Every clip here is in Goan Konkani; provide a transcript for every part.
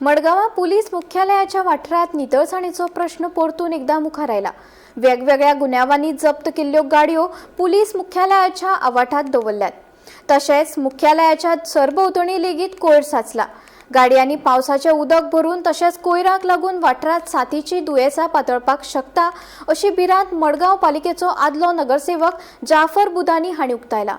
मडगांवां पुलीस मुख्यालयाच्या वाठारांत नितळसाणीचो प्रश्न परतून एकदा मुखार आयला. वेगवेगळ्या गुन्यांवांनी जप्त केल्ल्यो गाडयो पुलीस मुख्यालयाच्या आवाठांत दवरल्यात. तशेंच मुख्यालयाच्या सरभोंवतणी लेगीत कोयर साचला. गाडयांनी पावसाचें उदक भरून तशेंच कोयराक लागून वाठारांत साथीची दुयेंसां पातळपाक शकता अशी भिरांत मडगांव पालिकेचो आदलो नगरसेवक जाफर बुदानी हांणी उक्तायला.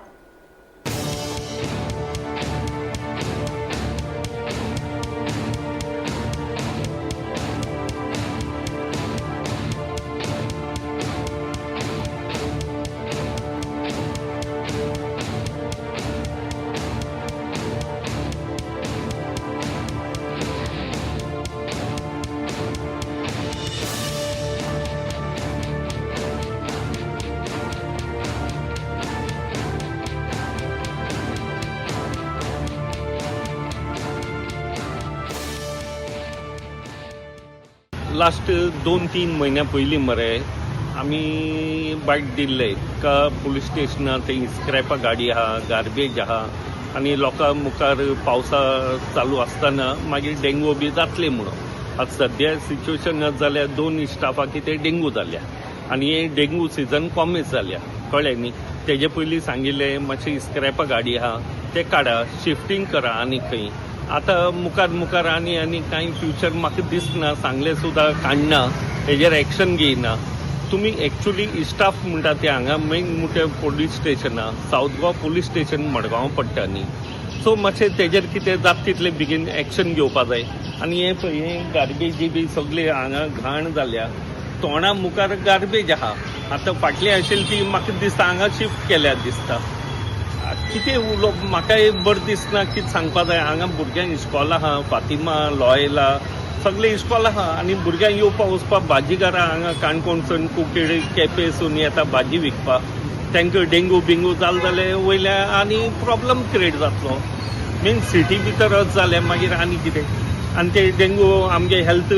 लास्ट 2-3 म्हयन्या पयलीं मरे आमी बायट दिल्ले का पुलीस स्टेशनार थंय स्क्रॅपा गाडी आहा, गार्बेज आहा आनी लोकां मुखार पावसा चालू आसतना मागीर डेंगू बी जातले म्हणून. आतां सद्या सिच्युएशन अशें जाल्यार 2 स्टाफाक कितें डेंगू जाल्या आनी हे डेंगू सिजन कॉमेस जाल्या, कळ्ळें न्ही. तेजे पयलीं सांगिल्लें मातशें स्क्रॅपा गाडी आहा ते काडा, शिफ्टींग करा आनी खंय. आतां मुखार मुखार आनी आनी कांय फ्युचर म्हाका दिसना, सांगलें सुद्दां काडना, हेजेर एक्शन घेयना तुमी. एक्चुली स्टाफ म्हणटा ते हांगा मेन मोठे पोलीस स्टेशना, south Goa police station Margao पडटा न्ही. सो मातशें तेजेर कितें जाता तितलें बेगीन एक्शन घेवपा जाय. आनी हें पळय, हें गार्बेजी बी सगळी हांगा घाण जाल्या, तोंडा मुखार गार्बेज आहा. आतां फाटली आशिल्ली ती म्हाका दिसता हांगा शिफ्ट केल्या दिसता. कितें उलोवप म्हाका एक बरें दिसना, कितें सांगपा जाय. हांगा भुरग्यांक इस्कॉल आहा, फातिमा, लॉयला सगळे इस्कॉल आहा आनी भुरग्यांक येवपा वचपाक भाजीकारां हांगा काणकोणसून, कुकेड, केपेसून येता भाजी विकपाक. तांकां डेंगू बिंगू जालें जाल्यार वयल्या आनी प्रॉब्लम क्रिएट जातलो. मेन सिटी भितर अशें जालें मागीर आनी कितें. आनी ते डेंगू आमगे हेल्थ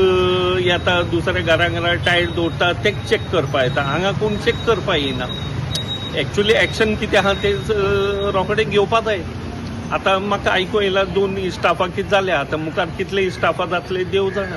येता, दुसऱ्या घरा घरा टायर दवरता ते चॅक करपा येता, हांगा कोण चॅक करपा येयना. एक्चुली एक्शन कितें आहा तें रोखडें घेवपा जाय. आतां म्हाका आयकूं येयलां 2 स्टाफाक कितें जालें, आतां मुखार कितले स्टाफा जातले देव जाणा.